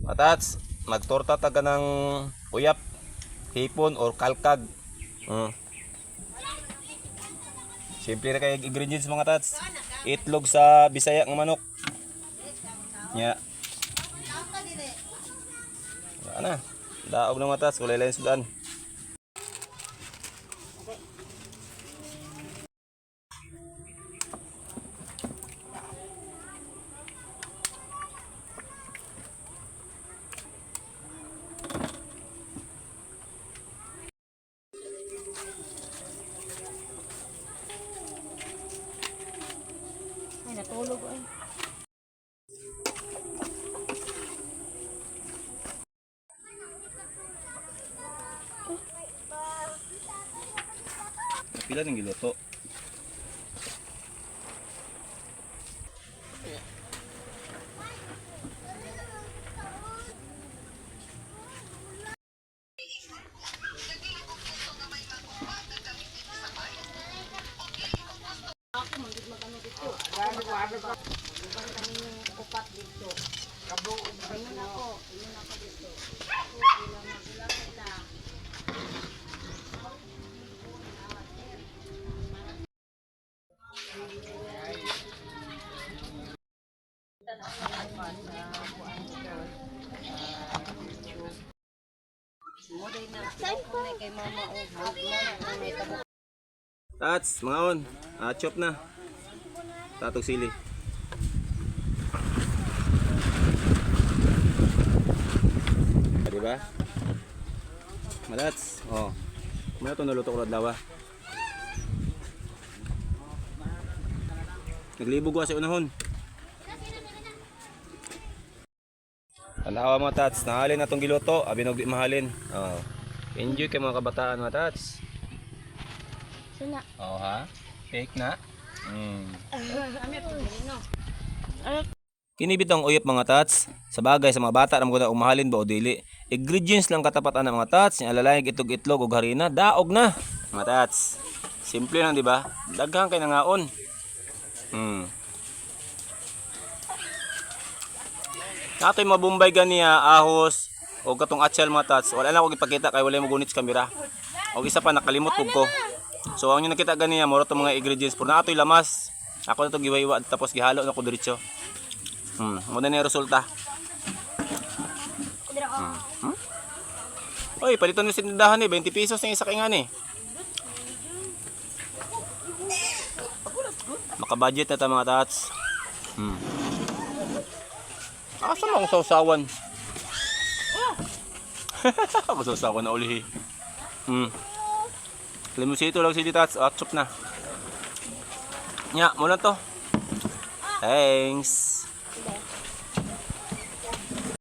Matats, magtorta ta ka ng uyap, hipon or kalkag. Simple ra kay ingredients, mga tats. Itlog sa Bisaya nga manok. Nya. Wala na. Daog na, mga tats, walay lain sudan. Ay, natulog ay. Pila nang giluto? Upat dito. Ingon ako, ingon ako dito. Bilang magulang kita. Tats, mga on. Ah, chop na. Tatog sili. Ah, di ba? Malats. Oh. Muna to naluto ko adlaw. Naglibog ko sa unahon. Tanawa, mga tats, nahalin na tong giluto, abi og di mahalin. Oh. Enjoy kay mga kabataan, mga tats. Suna. Oh ha? Fake na? Kini bitong uyop, mga tats, sa bagay sa mga bata ra mo og mahalin ba o dili. Ingredients lang katapat ana, mga tats, nya alalay itlog itlog og harina, daog na. Mga tats. Simple lang, di ba? Daghan kay nangaon. Natoy mabumbay ganiya ahos o katong atchal, mga tats. Wala na ako gipakita kay wala mo gunit sa kamera. Og isa pa, nakalimot pug ko. So ang inyo nakita ganiya moro tong mga ingredients pero naatoy lamas. Ako na to giwaywa tapos gihalo na ko diretso. Mo na ni resulta. Oy, palitan mo sa tindahan eh, 20 pesos ang isa kay nga ni. Maka-budget na ta, mga tats. Asa mo ang sausawan? Ako sausawan na uli. Limosito lang si Tats. At soup na. Nya, mo na to. Thanks.